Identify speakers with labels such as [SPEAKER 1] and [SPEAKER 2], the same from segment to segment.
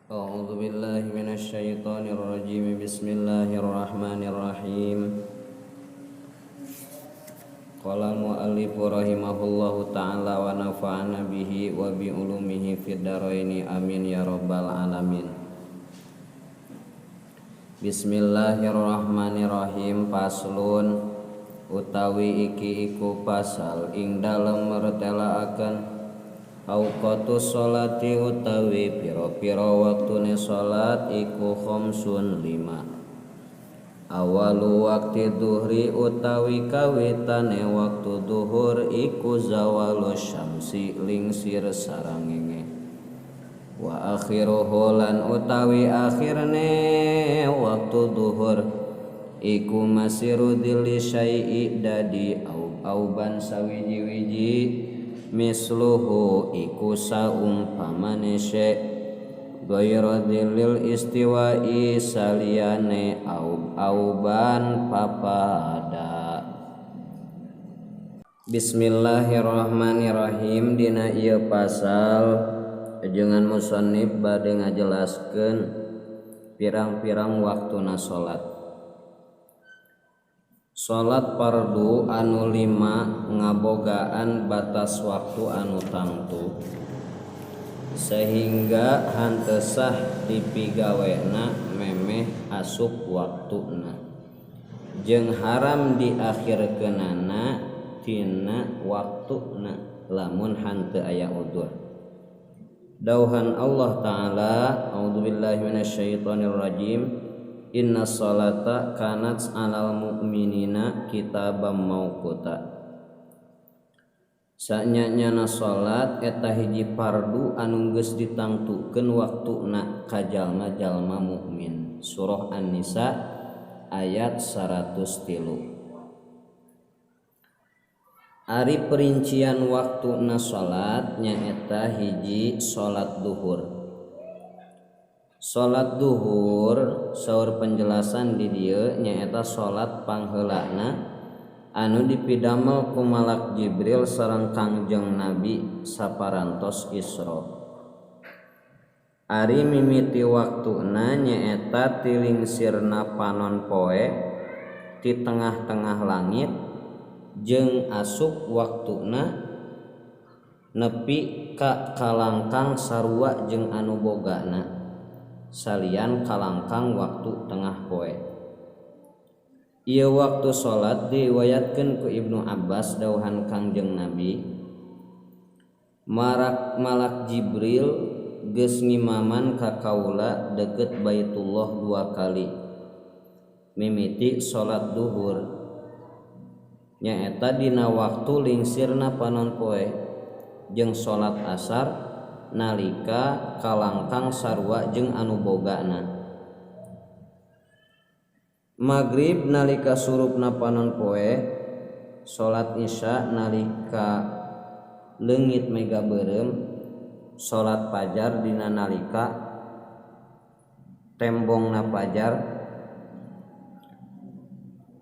[SPEAKER 1] أعوذ بالله من الشيطان الرجيم. بسم الله الرحمن الرحيم. قال المؤلف رحمه الله تعالى ونفعنا به وبعلومه في الدارين، آمين يا رب العالمين. بسم الله الرحمن الرحيم. فصل utawi iki iku pasal ing dalem mertelaaken أوقات الصلاة utawi pira-pira waktune salat iku خمس lima. أول وقت الظهر utawi kawitane waktu duhur iku زوال الشمس lingsir sarangenge. وآخره lan utawi akhirne waktu duhur iku مسير ظل الشيء dadi aub-auban sawiji-wiji مثله iku saumpamane syai' غير ظل الاستواء saliyane aub-auban papada. Bismillahirrahmanirrahim. Dina ieu pasal ajengan musannif bade ngajelaskeun pirang-pirang waktuna salat. Salat fardu anu lima ngabogaan batas waktu anu tangtu, sehingga henteu sah dipigawena memeh asup waktuna, jeung haram diakhirkeunana tina waktuna lamun henteu aya udzur. Dauhan Allah Ta'ala, أعوذ بالله من الشيطان الرجيم، إن الصلاة كانت على المؤمنين كتابا موقوتا. Sanyana salat eta hiji fardu anu geus ditangtukeun waktuna ka jalma-jalma mukmin. Surah An-Nisa ayat 103. Ari perincian waktuna salat nyaeta hiji, salat duhur. Salat duhur saur penjelasan di dieu nyaeta salat pangheulana anu dipidamel ku Malak Jibril sareng Kangjeng Nabi saparantos Isra. Ari mimiti waktuna nyaeta ti lingsirna panon poe ti tengah-tengah langit jeung asup waktuna nepi ka kalangkang sarua jeung anu bogana salian kalangkang waktu tengah poe. Ieu waktu salat diriwayatkeun ku Ibnu Abbas, dawuhan Kangjeng Nabi, Marak Malak Jibril geus ngimaman ka kaula deukeut Baitullah dua kali mimiti salat duhur, nyaeta dina waktu lingsirna panon poe, jeung salat asar nalika kalangkang sarua jeung anu bogana. Magrib nalika surupna panon poe, salat Isya nalika leungit mega beureum, salat fajar dina nalika tembongna fajar.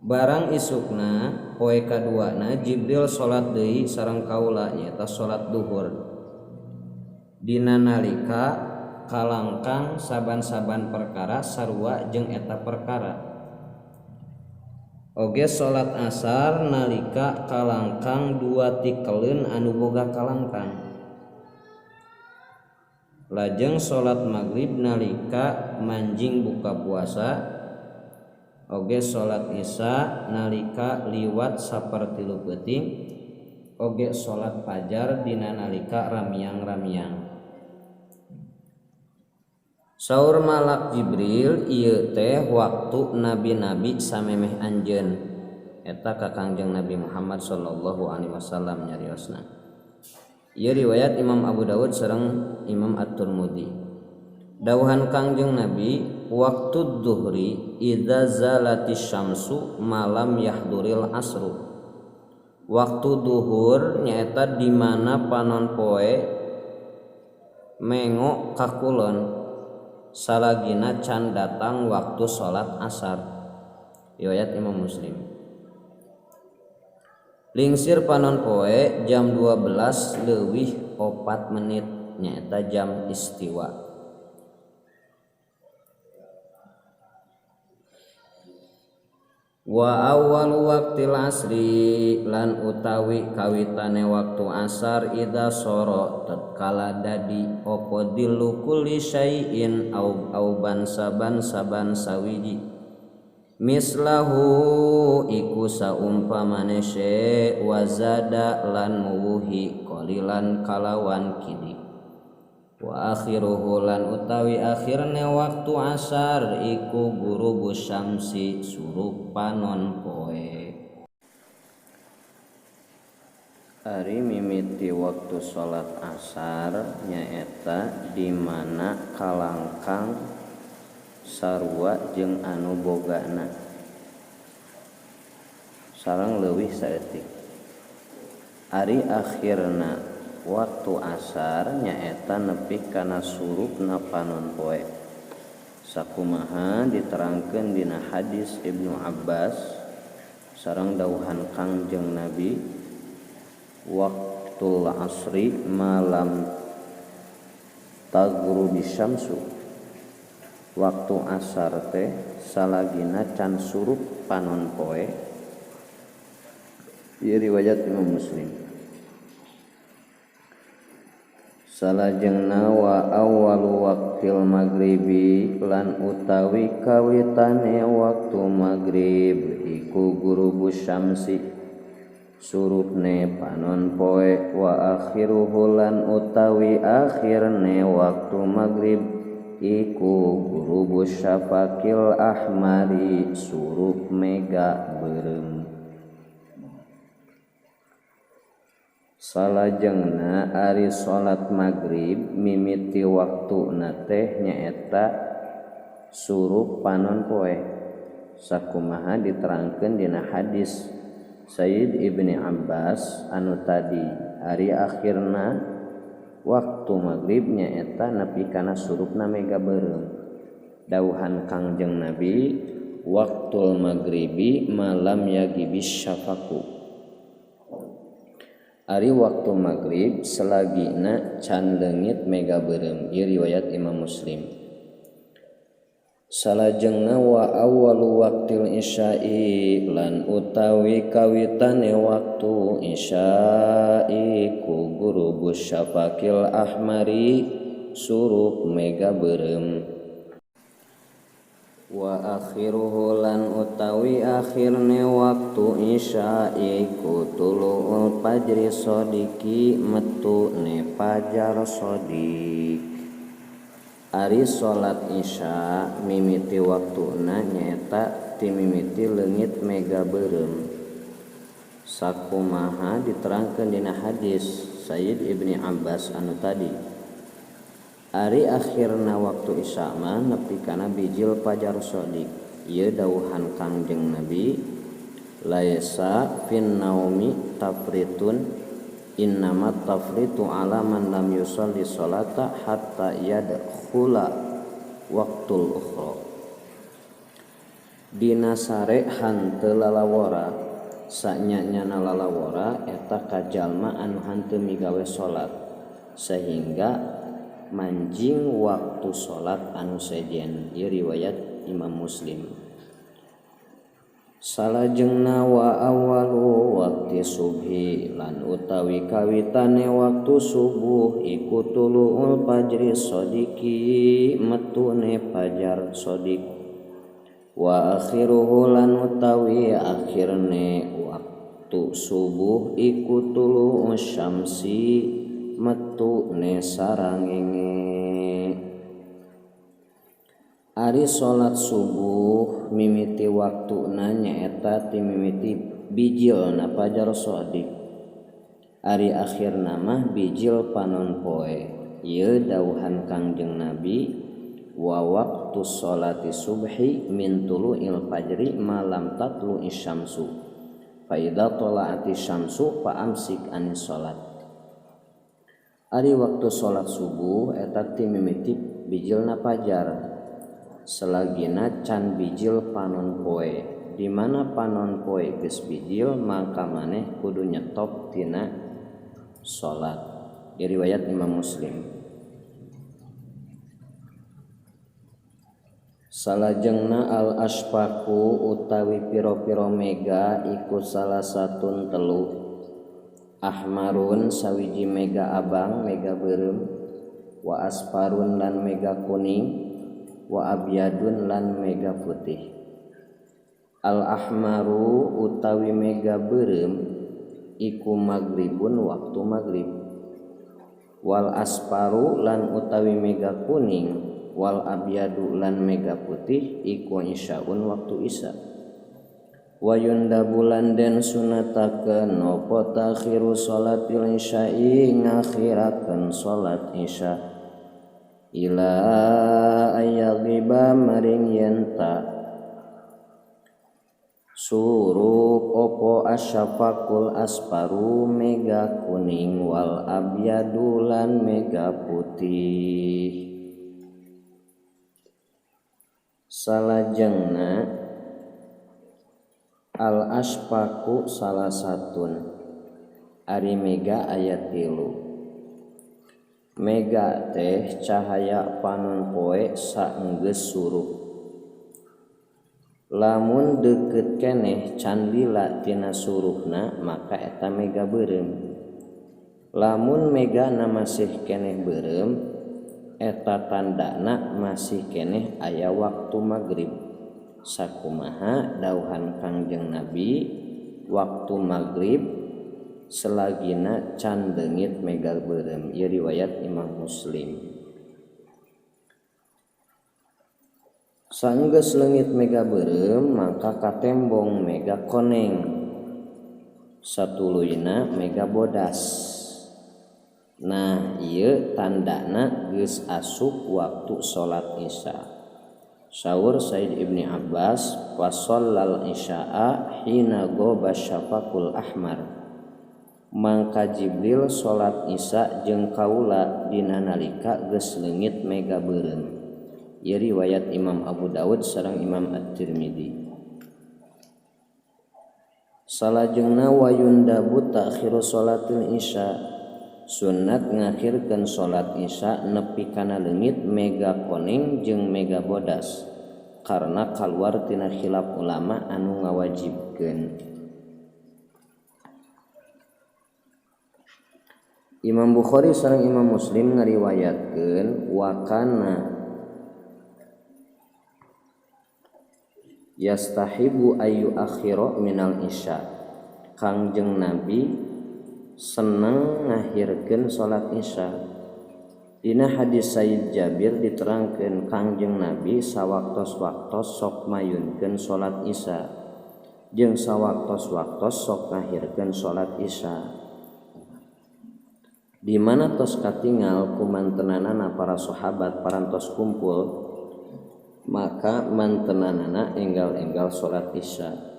[SPEAKER 1] Barang isukna poe kaduana Jibril salat deui sareng kaula, nyaeta salat duhur, dina nalika kalangkang saban-saban perkara sarua jeung eta perkara. Oge salat asar nalika kalangkang dua tikeleun anu boga kalangkang. Lajeng salat magrib nalika manjing buka puasa. Oge salat Isya nalika liwat sapertilu peuting. Oge salat fajar dina nalika ramiang-ramiang. Saur Malak Jibril, ieu teh waktu nabi-nabi samemeh anjeun, eta ka Kangjeng Nabi Muhammad sallallahu alaihi wasallam nyariosna. Ieu riwayat Imam Abu Dawud sareng Imam At-Tirmidzi. Dawuhan Kangjeng Nabi, وقت الظهر إذا زالت الشمس ما لم يحضر العصر. Waktu duhur nyaeta di mana panon poe mengok ka kulon salagina can datang waktu salat asar. Riwayat Imam Muslim. Lingsir panon poe jam 12 leuwih 4 menit nyaeta jam istiwa. Wa awal waqtil asri lan utawi kawitane waktu asar idza soro tatkala dadi apa dillu kulli syai'in au bansa-bansa wiji mislahu iku saumpamane syai' wazada lan muwuhi qalilan kalawan kidi. Wa akhiruhu lan utawi akhirne waktu asar iku ghurubu syamsi surup panon poe. Ari mimiti waktu salat asar nyaeta di mana kalangkang sarua jeung anu bogana sareng leuwih saeutik. Ari akhirna waktu asar nyaeta nepi kana surupna panon poe. Sakumaha diterangkeun dina hadis Ibnu Abbas sareng dawuhan Kangjeng Nabi, waqtul asri malam taghrubi syamsu. Waktu asar teh salagina can surup panon poe. Ieu riwayat Imam Muslim. Salajengna wa awwalu waqtil maghribi lan utawi kawitane waktu maghrib iku ghurubu syamsi surupne panon poe. Wa akhiruhu lan utawi akhirne waktu maghrib iku ghurubu syafaqil ahmari surup mega beureum. Salajengna ari salat maghrib mimiti waktuna teh nyaeta surup panon poe. Sakumaha diterangkeun dina hadis Sayyid Ibni Abbas anu tadi, ari akhirna waktu maghrib nyaeta nepi kana surupna mega beureum. Dawuhan Kangjeng Nabi, waqtul maghribi malam yagibis syafaqu. Ari waktu maghrib selagina can leungit mega beureum. Ieu riwayat Imam Muslim. Salajengna wa awwalu waqtil isya'i lan utawi kawitane waktu isya'i ku ghurubus syafaqil ahmari surup mega beureum. Wa akhiruhu lan utawi akhirne waktu isya'i ku tulu'ul fajri sodiki metune fajar sodik. Ari salat isya mimiti waktuna nyaeta timimiti leungit mega beureum. Sakumaha diterangkeun dina hadis Sayyid Ibni Abbas anu tadi. Ari akhirna waktu isya mah nepi kana bijil fajar shadiq. Ieu dawuhan Kangjeng Nabi, laisa fin naumi tafritun innama tafritu ala man lam yusalli salata hatta yadkhula waqtul ukhra. Dina sare hanteu lalawora, sanya-nyana lalawora eta ka jalma anu hanteu migawe salat sehingga manjing waktu salat anu sejen. Ieu riwayat Imam Muslim. Salajengna wa awwalu waqti subhi lan utawi kawitane waktu subuh iku tulu'ul fajri sodiki metune fajar sodik. Wa akhiruhu lan utawi akhirne waktu subuh iku tulu'us syamsi metune sarangenge. Ari salat subuh mimiti waktuna nyaeta ti mimiti bijilna fajar shadiq. Ari akhirna mah bijil panon poe. Ieu dawuhan Kangjeng Nabi, wa waqtu sholati subhi min tulu'il fajri ma lam tatlu'i syamsu. Fa idza tala'ati syamsu fa amsik anis sholat. Ari waktu salat subuh eta ti mimiti bijilna fajar selagina can bijil panon poe. Di mana panon poe geus bijil maka maneh kudu nyetop tina salat. Diriwayat Imam Muslim. Salajengna al asfaku utawi piro-piro mega iku salah satun telu. Ahmarun sawiji mega abang mega beureum, wa asfarun lan mega kuning, wa abyadun lan mega putih. Al ahmaru utawi mega beureum iku magribun waktu magrib, wal asfaru lan utawi mega kuning, wal abyadu lan mega putih iku isyaun waktu isya. Wa yundabu lan den sunatakeun apa takhiru salatil isya'i ngakhirakeun salat isya ila ayyaghiba maring yen ta surup opo asyafaqul asparu mega kuning wal abyadu lan mega putih. Salajengna al asfaku salah satun ari mega aya tilu. Mega teh cahaya panon poe saenggeus surup. Lamun deukeut keneh candila tina surupna maka eta mega beureum. Lamun megana masih keneh beureum eta tandana masih keneh aya waktu magrib. Sakumaha dauhan Kangjeng Nabi waktu magrib selagina can leungit mega beureum. Ieu riwayat Imam Muslim. Sanggeus leungit mega beureum maka katembong mega koneng, satuluyna mega bodas. Nah ieu tandana geus asup waktu salat isya. Saur Said Ibni Abbas fasallal isya'a hina ghaba syafaqul ahmar. Mangka Jibril salat isya jeung kaula dina nalika geus leungit mega beureum. Ieu riwayat Imam Abu Daud sareng Imam At-Tirmidzi. Salajengna wayundabu ta'khiru salatil isya. Sunat ngakhirkeun salat isya nepi kana leungit mega koneng jeung mega bodas karena kaluar tina khilaf ulama anu ngawajibkeun. Imam Bukhari sareng Imam Muslim ngariwayatkeun wa kana yastahibu ayu akhira minal isya. Kangjeng Nabi seneng ngakhirkeun salat isya. Dina hadis Sayyid Jabir diterangkeun Kangjeng Nabi sawaktos-waktos sok mayunkeun salat isya jeung sawaktos-waktos sok ngakhirkeun salat isya. Di mana tos katingal ku mantenanana para sahabat parantos kumpul maka mantenanana enggal-enggal salat isya.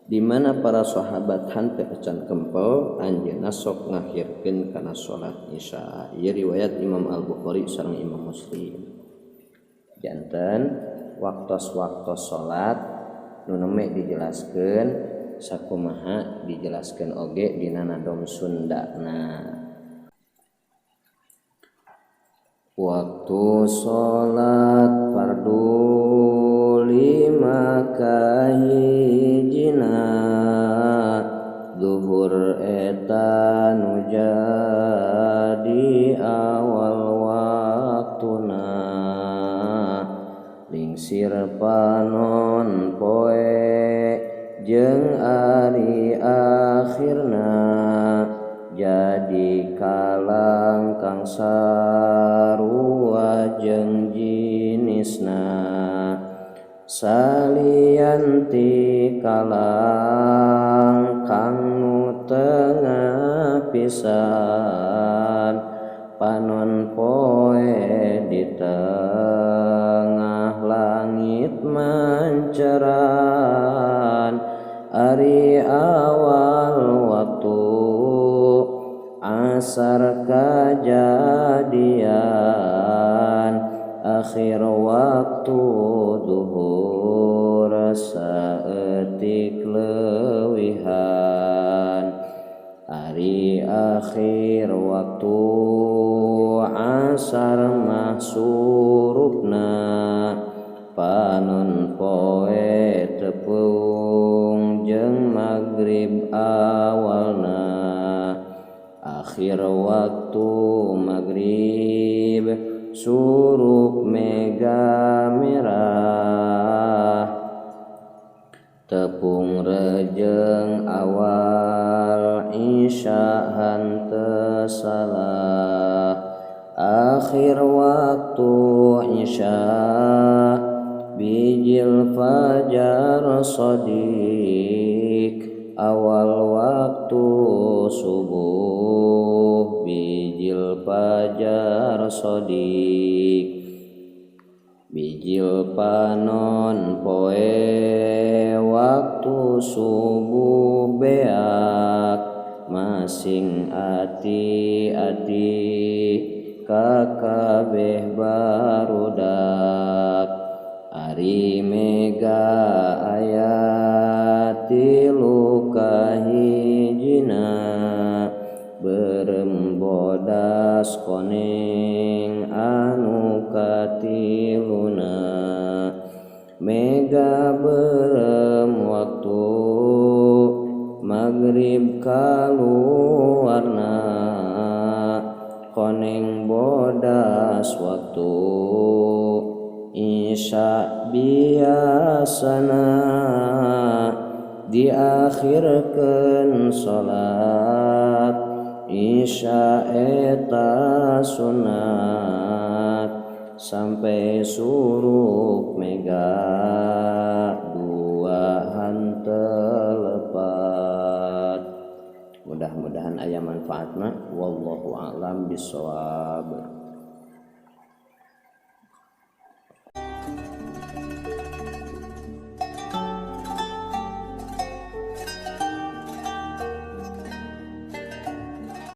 [SPEAKER 1] Di mana para sahabat henteu acan kempel anjeunna sok ngakhirkeun kana salat isya. Ieu riwayat Imam Al-Bukhari sareng Imam Muslim. Janten waktos-waktos salat nu neme dijelaskeun sakumaha dijelaskeun oge dina nadom Sundana. Waktu salat fardu lima kahijina, zuhur eta nu jadi awal waktuna, lingsir panon poe jeung ari akhirna, jadi kalang kang sarua jeung jinisna, salian ti kalang kang nu tengah pisan, panon poe di tengah langit manceran, ari awal waktu asar kajadian, akhir waktu duhur saeutik leuwihan, ari akhir waktu asar mah surupna, panon Suruk mega merah tepung rejeng awal isya henteu salah akhir waktu isya bijil fajar shadiq awal waktu subuh bijil fajar shadiq bijil panon poe waktu subuh beak masing ati-ati kakabeh barudak ari mega aya tilu kahijina beureum bodas koneng anu katiluna mega beureum waktu magrib kaluarna koneng bodas waktu isya biasana diakhirkeun salat isya eta sunat sampai suruk mega dua henteu lepat. Mudah-mudahan aya manfaatna, wallahu a'lam bissawab.